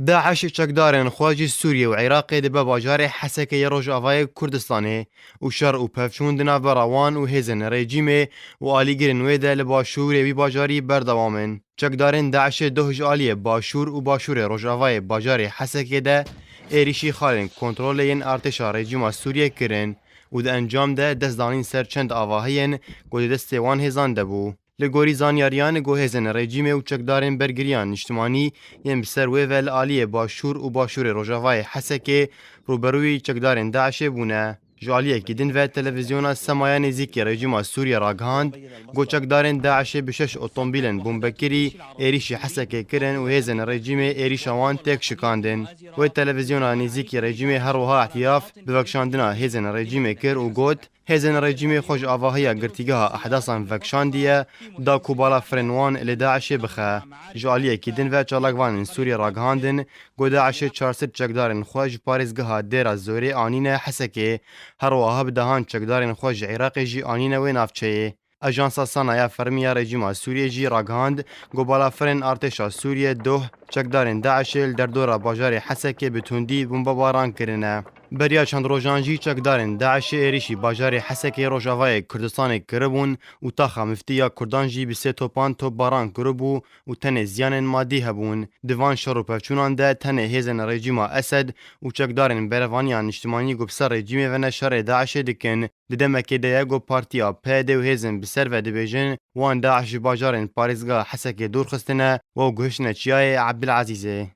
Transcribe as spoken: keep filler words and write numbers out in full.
DAIŞ çekdarên xwe ji Sûriyê û Iraqê dibe bajarê Hesekê yê Rojavayê Kurdistanê û şer û pevçûn di navbera wan û hêzên rejîmê û alîgirên wê de li başûrê wî bajarî berdewam in. Çekdarên DAIŞê doh ji aliyê başûr û başûrê rojavayê bajarê Hesekê de êrîşî xalên kontrolê yên artêşa rejîma Sûriyê kirin û di encam de dest danîn ser çend avahiyên ku di destê wan hêzan de bû. Li gorî zanyariyan, ku hêzên rejîmê û çekdarên bergiriya niştimanî yên bi ser wê ve li aliyê başûr û başûrê rojavayê Hesekê rûberûyî çekdarên DAIŞê bûne. Ji aliyekî din ve televîzyona Semaya nêzîkî rejîma Sûriyê ragihand, ku çekdarên DAIŞê bi şeş otomobîlên bombekirî êrîşî Hesekê kirin û hêzên rejîmê êrîşa wan têk şikandin. Wê televîzyona nêzîkî rejîmê her wiha îtiraf bi vekşandina hêzên rejîmê kir û got, Hêzên rejîmê xwe ji avahiya girtîgeha ehdasan vekşandiye, da ku balafirên wan li DAIŞê bixe. Ji aliyekî din ve çalakvanên Sûriyê ragihandin, ku DAIŞê çar sed çekdarên xwe ji parêzgeha Dêra Zorê anîne Hesekê, her wiha bi dehan çekdarên xwe ji Iraqê jî anîne wê navçeyê. Ajansa Sana ya Fermî ya rejîma Sûriyê jî ragihand, ku balafirên artêşa Sûriyê doh çekdarên DAIŞê li derdora bajarê Hesekê bi tundî bombebaran kirine. Beriya çend rojan jî çekdarên DAIŞê êrîşî bajarê Hesekê Rojavayê Kurdistanê kiribûn û taxa miftî ya Kurdan jî bi sê topan topbaran kiribû û tenê ziyanên madî hebûn. Di van şer û pevçûnan de tenê hêzên rejîma Esed û çekdarên berevaniya niştimanî ku bi ser rejîmê ve ne şerê DAIŞê dikin. Di demekê de ye ku partiya PYD û hêzên bi ser ve dibêjin, wan DAIŞ ji bajarên parêzgeha Hesekê dûr xistine û ew gihiştine çiyayê Ebdilezîzê.